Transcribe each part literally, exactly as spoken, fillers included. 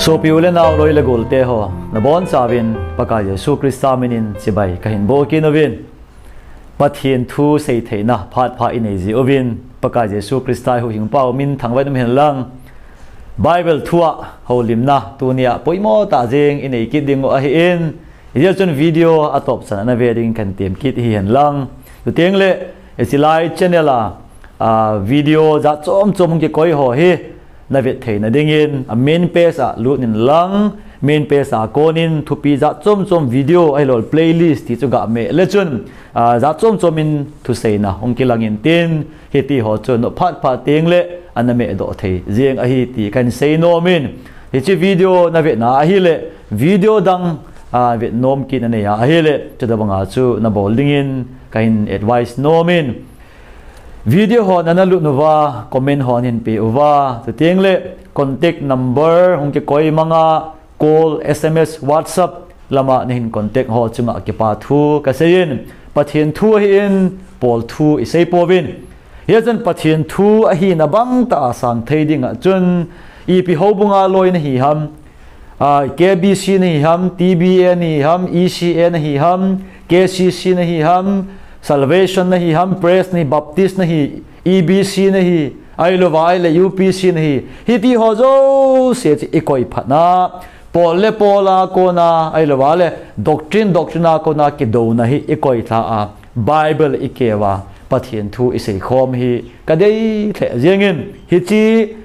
Sopi u le nao loi le golte ho, nabonchauvin Pakai Jesu Christa minin chibai kahin boh kit uvin. Pathen thu seitheina phat pha inei ji uvin, Pakai Jesu Christa huhhingpa u min thangvah in umhen lang. Bible thua houlimna tunia poimo tah jeng inei kit diu ahin, hijeh chun video atop chan ana ve ding kahin tem kit hihen lang. Chuteng le, hiche lai channel a, a, video jat chom chom hung kikoi ho hi, navet theina dingin, a main page a lut in lang, main page a konin thupi jat chom chom video ahilou playlist ti chu gameh le chun, a, jat chom chom in thuseina hung kilang intin, hiti ho chu nophat phat teng le, ana meh doh thei jeng ahi ti kahin sei nom in, hiche video navet na ahile, video dang, a, vet nom kit nanei a ahile, chuti banga chu nabol dingin kahin advice nom in, video ho nana lut uva, comment ho nahin pe uva, chuteng le contact number hung kikoi manga, call, S M S, WhatsApp lama nahin contact ho chunga kipa thu kasei in, Pathen thu ahin, pol thu isei pouvin. Hijeh chun Pathen thu ahina bang tah a sang thei ding a chun, ipi houbung a loi nahi ham, a, K B C nahi ham, T B A nahi ham, E C A nahi ham, K C C nahi ham, Salvation nahi ham, Pres nahi, Baptist nahi, E B C nahi, ahilou vai le U P C nahi. Hiti ho jouse chu ikoi phat na, pol le pol a kona, ahilou vai le doctrine, doctrine a kona kidouna hi ikoi lha a, Bible ikeu a, Pathen thu isei khom hi kadei lheh jeng in, hiche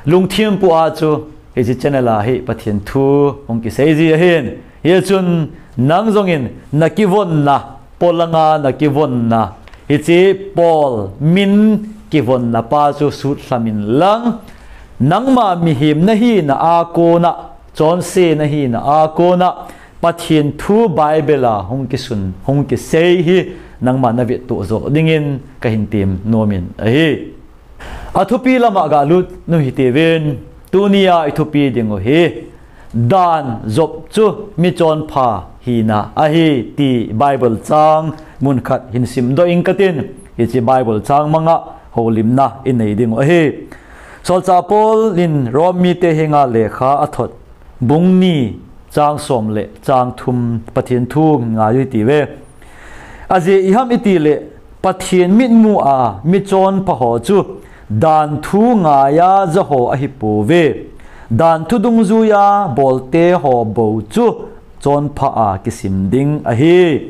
lungthim pu a chu, hiche channel a hi Pathen thu hung kisei ji ahin. Hijeh chun nang jong in nakivonna, polanga nakivonna, hiche pol min kivonna pa chu sutlham in lang. Nangma mihem nahina a kona, chonse nahina a kona, Pathen thu Bible a hung kisun, hung kisei hi nangma navet toh joh dingin kahin tem nom in ahi. Athupi lama galut u hitiuvin, tunia ithupi diu hi, dan jop chu michonpha hina ahi ti Bible chang mun khat hin simdoh ing katin, hiche Bible chang manga houlimna inei diu ahi. Solchah Paul in Rom mite henga lekha athot, bung ni, chang som le chang thum, Pathen thu ngai u hitiuve. Ajeh iham itile, Pathen mitmu a michonpha ho chu, dan thu ngaiya ja ho ahipouve. Dan thu dungjuiya bolte ho bou chu chonpha a kisim ding ahi.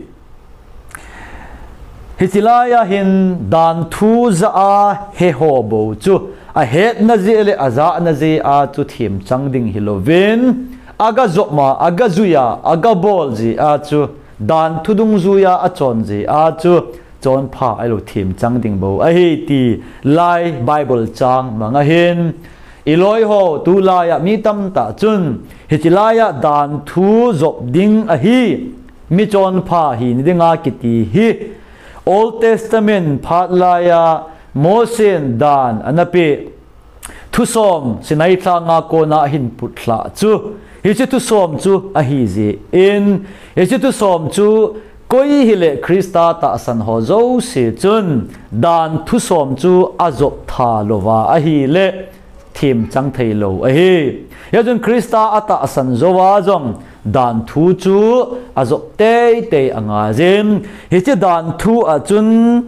Hiche laiya hin dan thu ja a he ho bou chu, ahetna jeh le ajahna jeh a chu themchang ding hilouvin, agajop ma, agajuiya, agabol jeh a chu, dan thu dungjuiya achon jeh a chu, chonpha ahilou themchang ding bou ahi ti lai Bible chang manga hin, iloi ho tulaiya mi tamtah chun, hiche laiya dan thu jop ding ahi, michonpha hina dinga kiti hi, Old Testament phat laiya Mosen dan ana peh, thusom Sinai lhanga kona ahin putlha chu, hiche thusom chu ahijeh in, hiche thusom chu koi hile Christa tahsan ho jouse chun dan thusom chu ajop tha louva ahile, themchang theilou ahi. Hijeh chun Christa atahsan jouva jong dan thu chu ajop teitei angaiyin, hiche dan thu a chun,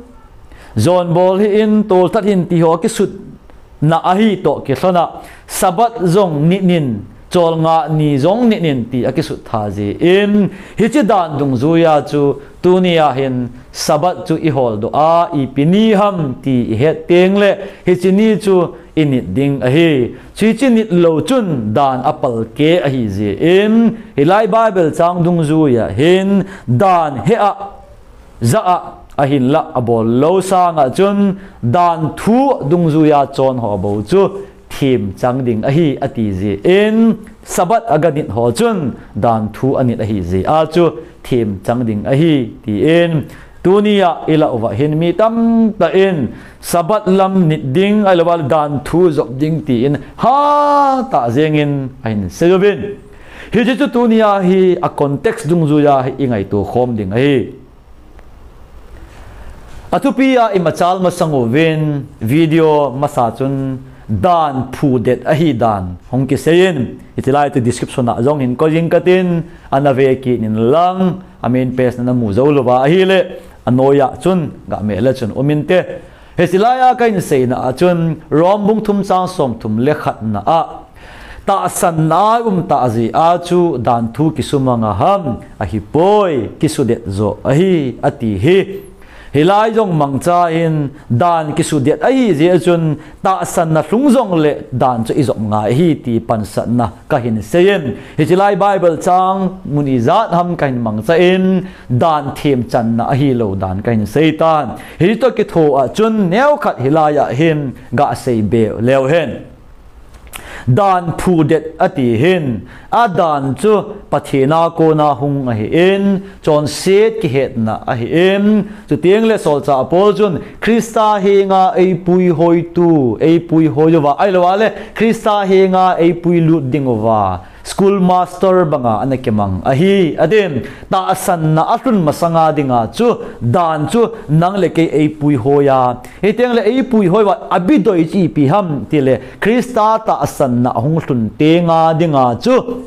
jonbol hih in, tolthat hih in ti ho kisutna ahi toh kilhona, Sabbath jong nit in, cholngah ni jong nit in ti akisut tha jeh in, hiche dan dungjuiya chu tunia hin Sabbath chu iholdoh a, ipi ni ham ti ihet teng le, hiche ni chu init ding ahi. Hiche nit lou chun dan apalkeh ahijeh in, hilai Bible chang dungjuiya hin dan he a ja a, ahinlah abol lou sanga chun, dan thu dungjuiya chon ho bou chu themchang ding ahi ati jeh in, Sabbath aganit ho chun dan thu anit ahijeh a chu themchang ding ahi tin, tunia ilah uva hin mi tamtah in Sabbath lam nit ding ahilouva le dan thu jop ding tin hatah jengin ahin seiuvin. Hiche chu tunia hi a context dungjuiya hi ingaito khom ding ahi. Athupi a imachal masang uvin video masa chun dan phudet ahi dan hung kiseiyin, hitilai tu description a jong hin koi jing katin, ana ve kit in lang, a main page na namu jou louva ahile, anoiya chun gameh le chun um inte. Hitilai a kahin seina a chun Rom bung thum chang som thum le khatna a, tahsanna a um tah jeh a chu dan thu kisumang a ham, ahipoi, kisudet jo ahi, ati hi. Hilai jong mangcha hin dan kisudet ahi jeh a chun tahsanna lhung jongle dan chu ijop ngai ahi ti pansatna kahin seiyin. Hitilai Bible chang mun ijat ham kahin mangcha in dan themchanna ahilou dan kahin seitan. Hitoh kitho a chun neokhat hilai a hin gasei be leu hen. Dan phudet ati hin, a dan chu Pathen a kona hung ahin, chonset kihetna ahin, chuteng le solchah Paul chun Christa henga eipuihoitu, eipuihoi uva, ahilou le Christa henga eipuilut ding uva, school master banga ana kimang ahi, atin. Tahsanna alhun masanga dinga chu, dan chu nang le kei eipuihoi a, hiteng le eipuihoi uva, abidoi chu ipi ham tile, Christa tahsanna ahung lhun tenga dinga chu,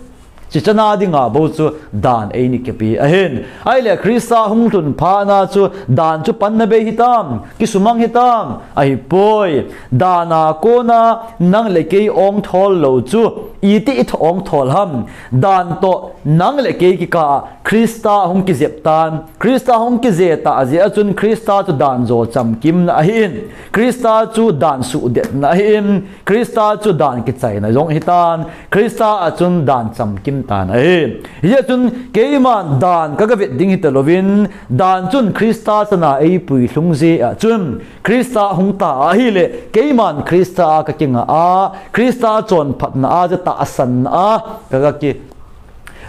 chuchana dinga bou chu dan eini kipe ahin. Ahile Christa hung lhun phat na chu dan chu panna bei hitam, kisumang hitam, ahipoi. Dan a kona nang le kei ongthol lou chu, iti ithong thol ham? Dan toh nang le kei kikah a Christa hung kijep tan, Christa hung kije tah jeh a chun Christa chu dan jo chamkimna ahin, Christa chu dan suhdetna ahin, Christa chu dan kichaina jong hitan, Christa a chun dan chamkim tan ahi. Hijeh chun keiman dan kagavet ding hita louvin, dan chun Christa chana eipui lhung jeh a chun, Christa hung ta ahile, keiman Christa a kakinga a, Christa chonphatna a chu tahsanna a kaga ki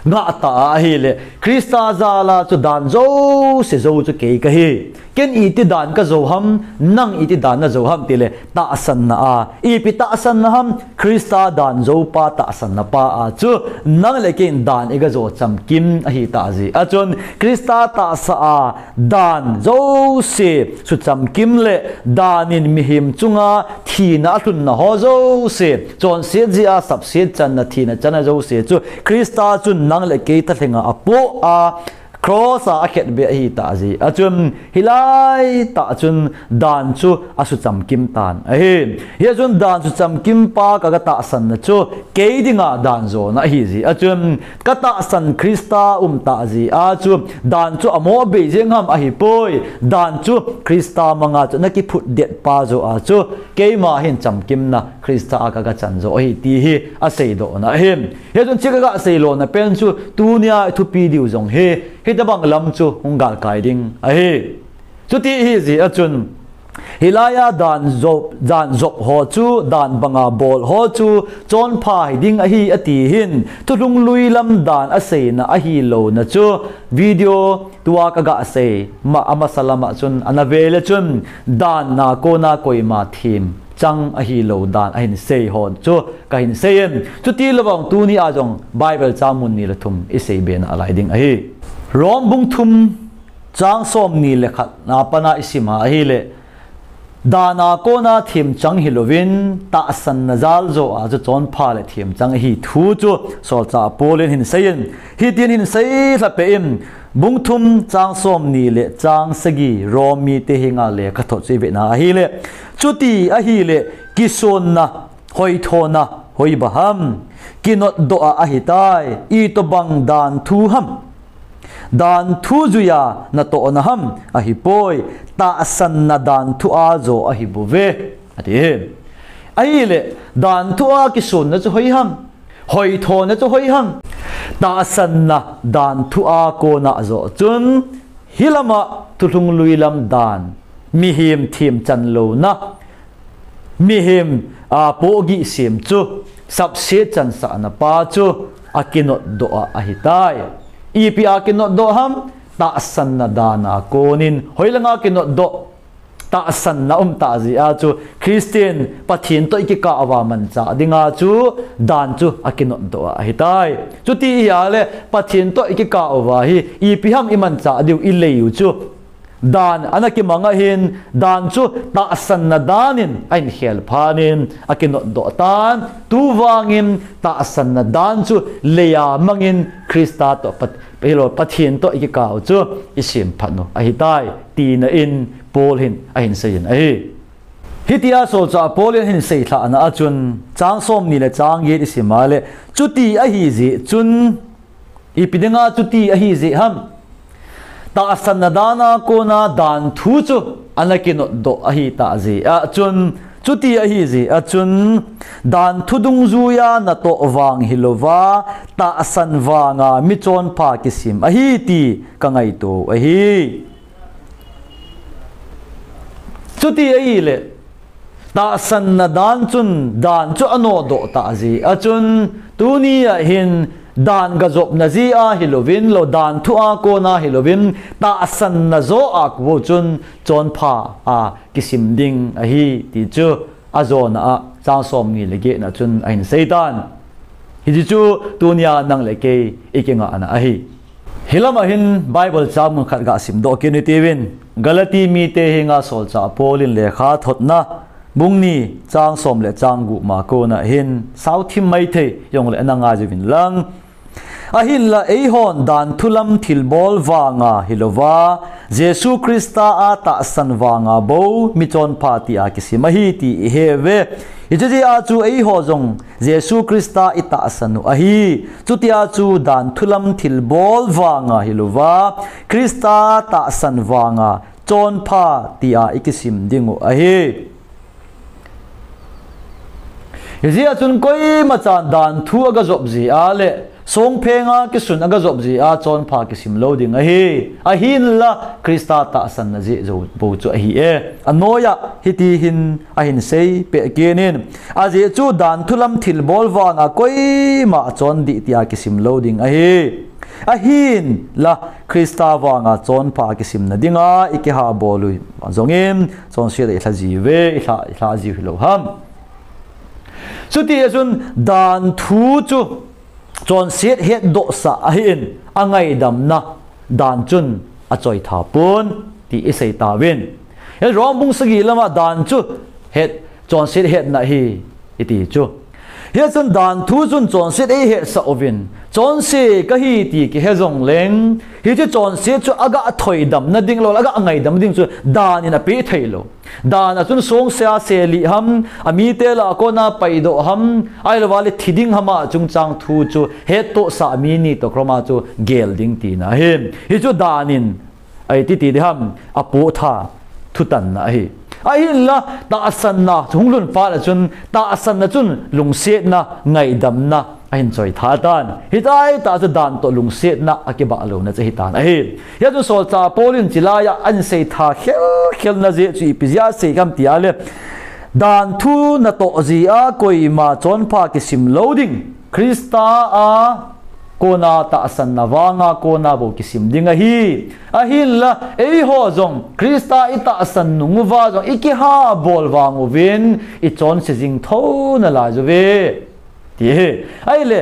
ngah ta ahile, Christa jal a chu dan jouse jou chu kei kahi. Ken iti dan kajou ham, nang iti dan najou ham tile, tahsanna a. Ipi tahsanna ham? Christa dan joupa tahsanna pa a chu nang le kei in dan igajo chamkim ahi tah jeh a chun, Christa tahsa a dan jouse suchamkim le dan in mihem chunga thina alhunna ho jouse, chonset jeh a sapset channa, thina channa jouse chu Christa chun nang le kei thalhenga apoh a, cross a akhetbeh ahi tah jeh a chun, hilai tah chun dan chu asuchamkim tan ahi. Hijeh chun dan suchamkim pa kaga tahsanna chu kei dinga dan jona ahi jeh a chun, katahsan Christa um tah jeh a chu dan chu amo bei jeng ham? Ahipoi. Dan chu Christa manga chu nakiphutdet pa joh a chu keima hin chamkimna Christa a kaga chan jo ahi ti hi aseidohna ahi. Hijeh chun hiche kaga seilona pen chu tunia ithupi diu jong hi, hitobang lam chu hung galkai ding ahi. Chuti ahijeh a chun, hilai a dan jop, dan jop ho chu, dan banga bol ho chu chonpha hiding ahi ati hin, thulhung lui lam dan aseina ahilouna chu, video tua kaga sei ma, amasa lam a chun ana ve le chun, dan a kona koima themchang ahilou dan ahin sei ho chu kahin seiyin, chuti louvang tunia jong Bible chang mun ni le thum isei be nalai ding ahi. Rom bung thum chang som ni le khat na a pat a isim a ahile, dan a kona themchang hilouvin, tahsanna jal joh a chu chonpha le themchang ahi thu chu solchah Paul in ahin seiyin, hitin ahin sei lhapeh in, bung thum chang som ni le chang sagi Rom mite henga lekhathot chu ivet na ahile, chuti ahile, kisonna, hoithona hoiba ham? Kinotdoh a ahitai. Itobang dan thu ham? Dan thu juiya natohna ham? Ahipoi, tahsanna dan thu a jo ahibouve, ati hi. Ahile, dan thu a kisonna chu hoi ham? Hoithona chu hoi ham? Tahsanna dan thu a kona joh chun, hilama thulhung lui lam dan, mihem themchan louna, mihem a pohgih sem chu, sapset chansahna pa chu akinotdoh a ahitai. Ipi a kinotdoh ham? Tahsanna dan a konin. Hoilanga kinotdoh? Tahsanna um tah jeh a chu Christian, Pathen toh ikikah uva manchah dinga chu dan chu akinotdoh a ahitai. Chuti ahile, Pathen toh ikikah uva hi ipi ham imanchah diu, ilei u chu dan ana kimang ahin, dan chu tahsanna dan in ahin khel phat in akinotdoh tan, tuvangin tahsanna dan chu leiya mangin Krista toh Pat-, hilou Pathen toh ikikah u chu isemphat u ahitai, tina in Paul hin ahin seiyin ahi. Hitia solchah Paul in ahin seilhahna a chun, chang somni le chang get isim a le, chuti ahijeh chun, ipi dinga chuti ahijeh ham? Tahsanna dan a kona dan thu chu ana kinotdoh ahitah jeh a chun, chuti ahijeh a chun, dan thu dungjuiya natoh vang hilouva, tahsan vanga michonpha kisem ahi ti kangaito ahi. Chuti ahile, tahsanna dan chun dan chu anodoh tah jeh a chun, tunia hin dan gajopna jeh a hilouvin, lou dan thu a kona hilouvin, tahsanna joh a kona chun chonpha a kisim ding ahi ti chu ajona a chang somni le get na chun ahin seitan. Hiche chu tunia nang le kei ikingahna ahi. Hilama hin Bible chang mun khat gasimdoh kit uvin, Galati mite henga solchah Paul in lekha thotna, bung ni chang som le chang gup ma kona hin, saothim maithei jongle ana ngai jiuvin lang. Ahinla eihon dan thu lam thilbol vanga hilouva, Jesu Krista a tahsan vanga bou michonpha tia kisem ahi ti ihe uve. Hiche jeh a chu eiho jong Jesu Krista itahsan u ahi. Chutia chu dan thu lam thilbol vanga hilouva, Krista tahsan vanga chonpha tia ikisim ding u ahi. Hijeh a chun koimachan dan thu agajop jeh a le, songphenga kisun agajop jeh a chonpha kisim lou ding ahi. Ahinla Krista tahsanna jeh jou bou chu ahi e. Anoiya hiti hin ahin seipeh kit in, ajeh chu dan thu lam thilbol vanga koima chondih tia kisim lou ding ahi. Ahinla Krista vanga chonpha kisimna dinga ikihabol u jongin, chonset a ilha jiuve, ilha, ilha jiu hilou ham? Chuti a chun dan thu chu chonset hetdohsah ahin, angaidamna dan chun achoitha pon ti isei tauvin. Hiche Rom bung sagi lama dan chu het, chonset hetna ahi iti chu. Hichun dan thu chun chonset eihetsah uvin, chonse kahi ti kihe jongleng, hiche chonset chu aga thoidamna ding lou, aga ngaidam ding chu dan in apeh theilou. Dan a chun songse a selih ham, amite lah a kona paidoh ham, ahilouva le thi ding ham a chungchang thu chu hettohsah, mi ni toh koma chu gel ding tina ahi. Hichu dan in, ahi titi ding ham, apoh tha thutanna ahi. Ahinla tahsanna hung lhun phat a chun, tahsanna chun lungsetna, ngaidamna ahin choitha tan. Hitia chu dan toh lungsetna akibah louna chu ahitan ahi. Hichun solchah Paul in chulaiya ahin seitha khelkhelna jeh chu ipi jeh a asei ham tia le, dan thu natoh jeh a koima chonpha kisim lou ding, Krista a kona tahsanna vanga kona bou kisim ding ahi. Ahinla eiho jong Krista itahsan nung uva jong ikihabol vang uvin, ichonse jing thou nalai uve, ti ahi. Ahile,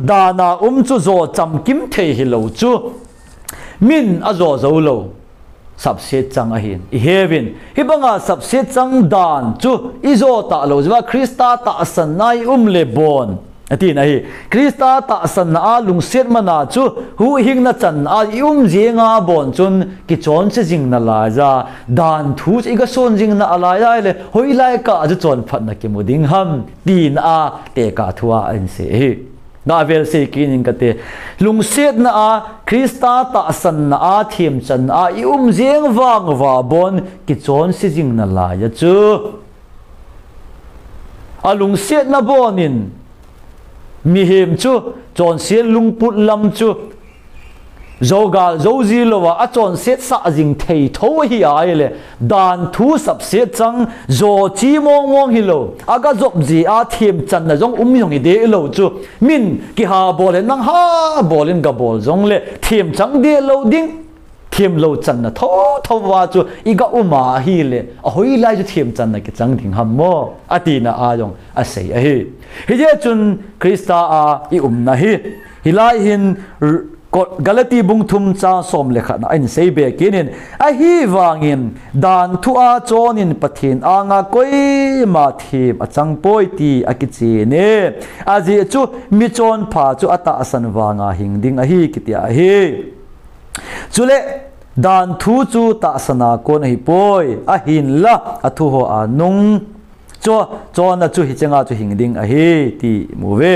dan a um chu jo chamkim thei hilou chu, min ajo joulou sapset chang ahin iheuvin. Hibanga sapset chang dan chu ijo talou jeh uva Krista tahsanna ium le bon, atina ahi. Krista tahsanna a lungset mana chu huhhingna channa a ium jenga bon chun kichonse jing nalaiya, dan thu chu iga son jing nalaiya ahile, hoilai kah a chu chonphatna kimu ding ham, tina a tekah thua ahin sei ahi. Gavel sei kit ing kate. Lungsetna a, Krista tahsanna a, themchanna a ium jeng vang uva bon kichonse jing nalaiya chu, alungsetna bon in mihem chu chonset lungput lam chu jogal joji louva achonsetsah jing thei thou ahi ahile, dan thu sapset chang, jo chi mongmong hilou, aga jop jeh a themchanna jong um jong hideh lou chu, min kihabol hen, nang habol in gabol jongle themchang deh lou ding, themlou channa thou thou a chu iga um ahile, ahoilai chu themchanna kichang ding ham mo, atina a jong asei ahi. Hijeh chun Krista a iumna hi, hilai hin r-, Galati bung thum chang som le khat na ahin seibe kit in, ahivangin dan thu a chonin Pathen anga koima them achang poi ti akichen e. Ajeh chu michonpha chu atahsan vanga hing ding ahi kiti ahi. Chule dan thu chu tahsan a kon ahipoi, ahinla athu hoa nung chu, chonna chu hicheng a chu hing ding ahi ti imu uve.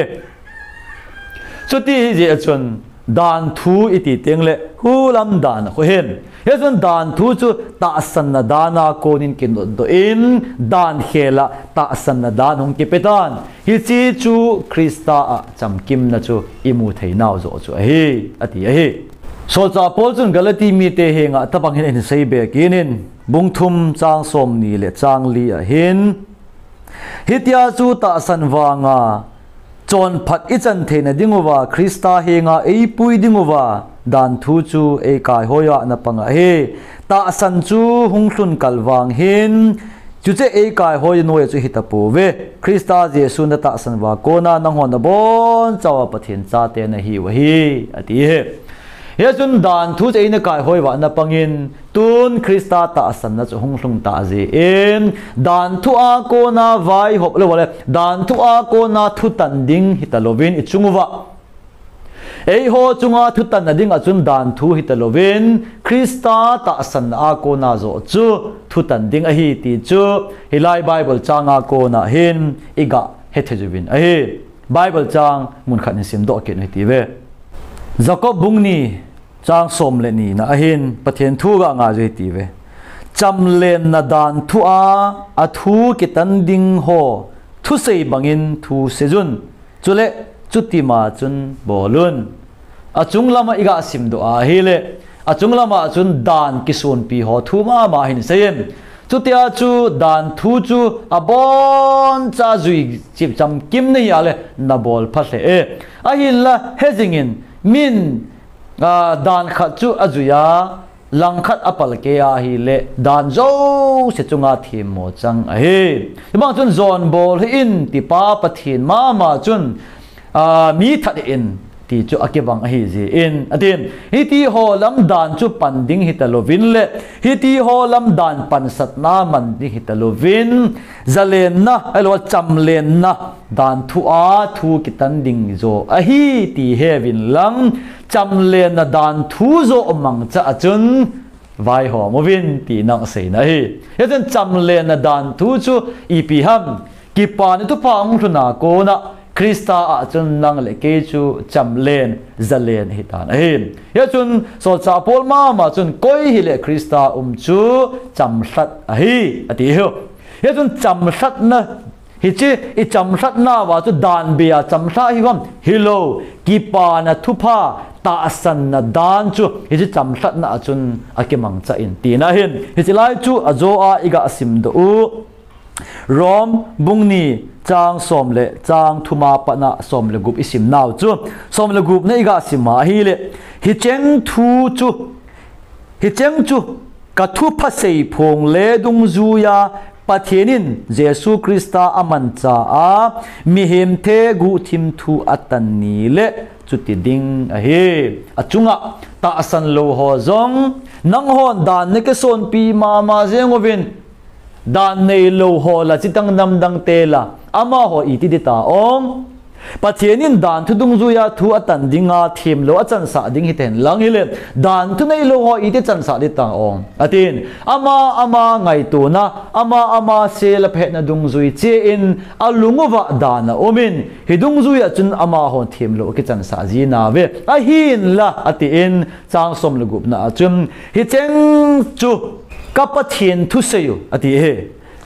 Chuti hijeh chun dan thu iti tengle hulam dan akhoh in. Hichun dan thu chu tahsanna dan a konin kinotdoh in, dan khel a tahsanna dan hung kipe tan. Hiche chu Christa a chamkimna chu imu theinau joh chu ahi, ati ahi. Solchah Paul chun Galati mite henga tabang hin ahin seibe kit in, bung thum chang som ni le chang li ahin, hitia chu tahsan vanga chonphat ichan theina dinguva Christa henga eipui dinguva dan thu chu eikaihoi a ana pang ahi. Tahsan chu hung lhun kal vang hin, chuche eikaihoi noiya chu hitapouve. Christa Jesu natahsan uva kona nanghon abonchauva Pathen chate nahiu ahi, ati ahi. Hichun dan thu chu eina kaihoi uva ana pangin, tun Christa tahsanna chu hung lhung tah jeh in, dan thu a kona vaihop lou le, dan thu a kona thutan ding hitalouvin ichunguva, eiho chunga thutanna dinga chun dan thu hitalouvin, Christa tahsanna a kona joh chu thutan ding ahi ti chu hilai Bible changa kona hin iga hethei uvin ahi. Bible chang munkhat hin simdoh kit u hitiuve. Jacob bung ni chang som le ni na ahin Pathen thu ga ngai u hitiuve. Chamlenna dan thu a athu kitan ding ho thusei bangin thu seijun. Chule chutima chun bolun. Achung lama iga simdoh ahile, achung lama chun dan kisonpi ho thu mama hin seiyin. Chutia chu dan thu chu aboncha jui chip chamkim nahi ale nabol pha lheh e. Ahinla hejingin min, a, dan khat chu ajuiya, langkhat apalkei ahile dan jouse chunga themmo chang ahi. Hibang chun jon bol hih in tipa Pathen mama chun, a, mi that hih in ti chu akibang ahi jeh in, atin, hitiho lam dan chu pan ding hitalouvin le, hitiho lam dan pansatna man ding hitalouvin, jalenna, ahilouleh chamlenna dan thu a thu kitan ding joh ahi ti heuvin lang, chamlenna dan thu joh mangcha a chun vaihom uvin ti nang seina ahi. Hichun chamlenna dan thu chu ipi ham, kipana thupha hung lhuna kona Christa a chun nang le kei chu chamlen, jalen hitan ahi. Hichun Solchah Paul mama chun koi hile Christa um chu chamlhat ahi, ati ahi. Hichun chamlhatna, hiche ichamlhatna uva chu dan beiya chamlha hiham, hilou, kipana thupha tahsanna dan chu hiche chamlhatna a chun akimangcha in tina ahin. Hiche lai chu ajo a iga simdoh u. Rome bung ni chang som le chang thum a pat na som le gup isim nau chu, som le gup na iga sim a ahile, hicheng thu chu, hicheng chu ka thupha seiphong le dungjuiya Pathen in Jesu Christa amancha a mihemte guhthim thu atan ni le chuti ding ahi. Achunga tahsan lou ho jong, nanghon dan nakisonpi mama jeng uvin, dan neilou ho la chitang namdang te la, amaho iti ding ta ong. Pathen in dan thu dungjuiya thu atan dinga themlou achansah ding hiten lang hile, dan thu neilou ho iti chansah ding ta ong, atin. Ama ama ngaitona, ama ama sel a phetna dungjui cheh in alung uva dan aumin, hi dungjuiya chun amaho themlou akichansah ji nauve. Ahinla, atin, chang som le gupna a chun, hicheng chu ka Pathen thusei u, ati ahi.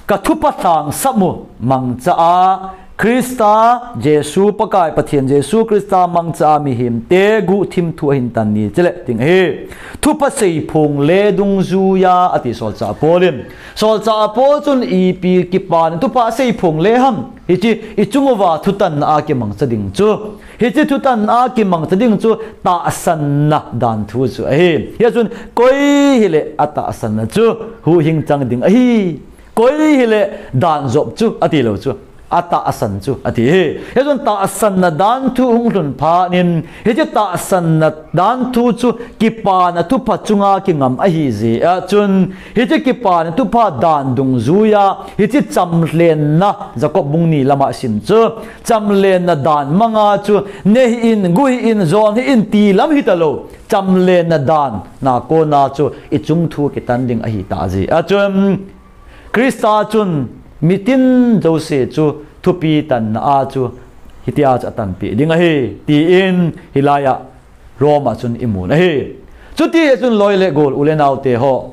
Ka thupha lhangsap u mangcha a, Christa Jesu Pakai Pathen Jesu Christa mangcha a mihemte guhthim thu ahin tan ni chele ding ahi. Thupha seiphong le dungjuiya, ati Solchah Paul in. Solchah Paul chun ipi kipana thupha seiphong le ham, hiche ichung uva thutanna a kimangcha ding chu, hiche thutanna a kimangcha ding chu tahsanna dan thu chu ahi. Hichun koi hile atahsanna chu huhhing chang ding ahi. Koi hile dan jop chu atilou chu, atahsan chu ati hi. Hichun tahsanna dan thu hung lhun phat in, hiche tahsanna dan thu chu kipana thupha chunga kingam ahi jeh a chun, hiche kipana thupha dan dungjuiya hiche chamlhenna, Jakob bung ni lama sim chu, chamlhenna dan manga chu, neh hih in, gu hih in, jon hih in ti lam hita lou, chamlhenna dan a kona chu ichung thu kitan ding ahi tah jeh a chun, Krista chun mitin jouse chu thupi tanna a chu hitia chu atanpeh ding ahi, tin hilai a Roma chun imun ahi. Chuti jeh chun loi le gol, u le nao te ho,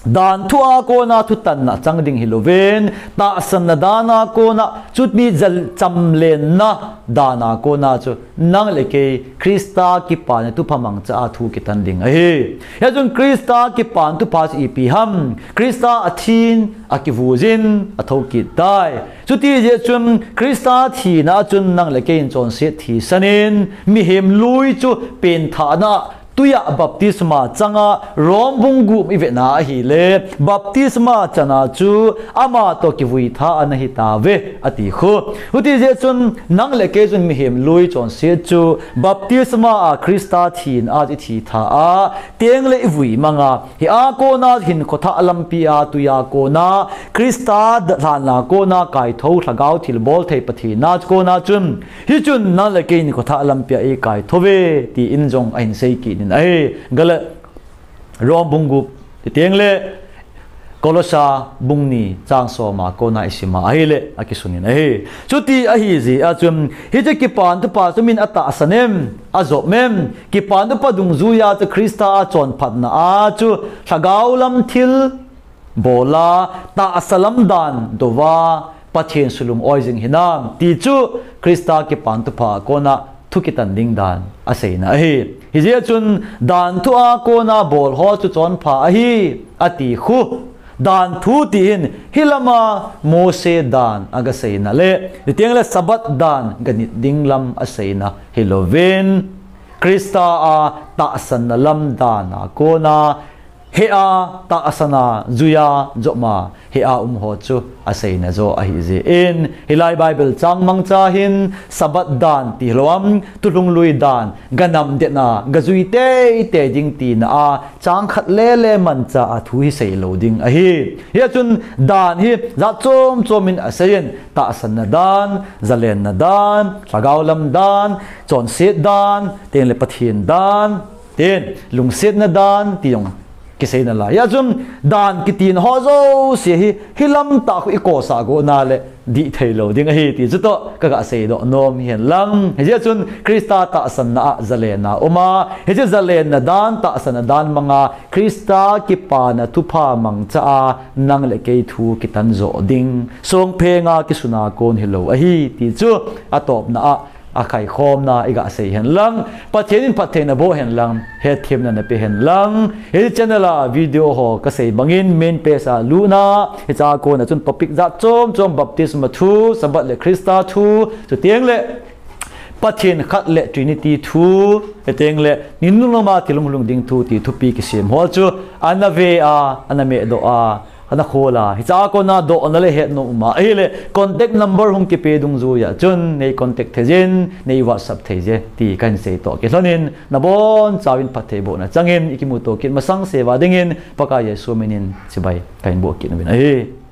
dan thu a kona thutanna chang ding hilouvin, tahsanna dan a kona, chuti jeh chamlhenna dan a kona chu nang le kei Krista kipana thupha mangcha a thu kitan ding ahi. Hichun Krista kipana thupha chu ipi ham? Krista athin, akivuijin, athou kit tai. Chuti jeh chun Krista thina a chun nang le kei in chonset thisan in, mihem lui chu penthahna a tui a baptisma changa Rom bung gup ivet na ahile, baptisma chana chu ama toh kivui tha ana hi tauve, ati khu. Huti jeh chun nang le kei chun mihem lui chonset chu baptisma a Krista thina a ithi tha a, teng le ivui manga, hia kona hinkho thah lampi a tui a kona, Krista da-, lhan a kona kaithou lhagao thilbol thei Pathen a kona chun, hichun nang le kei hinkho thah lampi a ikaithou ve, tin jong ahin sei kit in ahi. Gala Rom bung gup, titeng le Kolosa bung ni chang som a kona isim a ahile, akisun in ahi. Chuti ahi jeh a chun, hiche kipana thupha chu min atahsan em, ajom em, kipana thupha dungjuiya chu Krista a chonphatna a chu lhagao lam thil bol a, tahsa lam dan dou a, Pathen sulung oi jing hinam ti chu Krista kipana thupha a kona thu kitan ding dan aseina ahi. Hijeh a chun dan thu a kona bol ho chu chonpha ahi, ati khu. Dan thu ti hin hilama Mose dan aga seina le, titeng le Sabbath dan ganit ding lam aseina hilouvin, Krista a tahsanna lam dan a kona, hea tahsan a, juiya jom a, hea um ho chu aseina jo ahi jeh in, hilai Bible chang mangcha hin Sabbath dan ti hilou am, thulhung lui dan, ganam det na, gajui teitei ding tina a, chang khat lele mancha a thu hi sei lou ding ahi. Hichun dan hi jat chom chom in asei in, tahsanna dan, zalenna dan, lhagao lam dan, chonset dan, teng le Pathen dan, tin, lungsetna dan, ti jong kisei nalai. Hichun dan kitin ho jouse hi, hilam tah khu ikosah go na le, dih thei lou ding ahi ti chu toh, kaga seidoh nom hihen lang. Hijeh chun Krista tahsanna a zalenna um a, hiche zalenna dan, tahsanna dan manga, Krista kipana thupha mangcha a, nang le kei thu kitan jo ding. Songpheng a kisun a kon hilou ahi ti chu, atopna a, akhaikhomna iga sei hen lang. Pathen in phattheina boh hen lang. Hetthemna nape hen lang. Hiche channel a video ho kasei bangin main page a lutna. Hiche a kona chun topic jat chom chom baptisma thu, Sabbath le Krista thu, chuteng le Pathen khat le Trinity thu, chuteng le ni nunglama thilhung lhung ding thu ti thupi kisem ho chu ana ve a, ana mehdoh a, ana khol a, hiche a kona dohna le hetnom um a ahile, contact number hung kipe dungjuiya chun nei contact thei jin, nei WhatsApp thei je ti kahin sei toh kilhonin, nabonchauvin phattheibohna changin ikimuto kit masang uva dingin Pakai Jesu minin chibai kahin boh kit uvin ahi.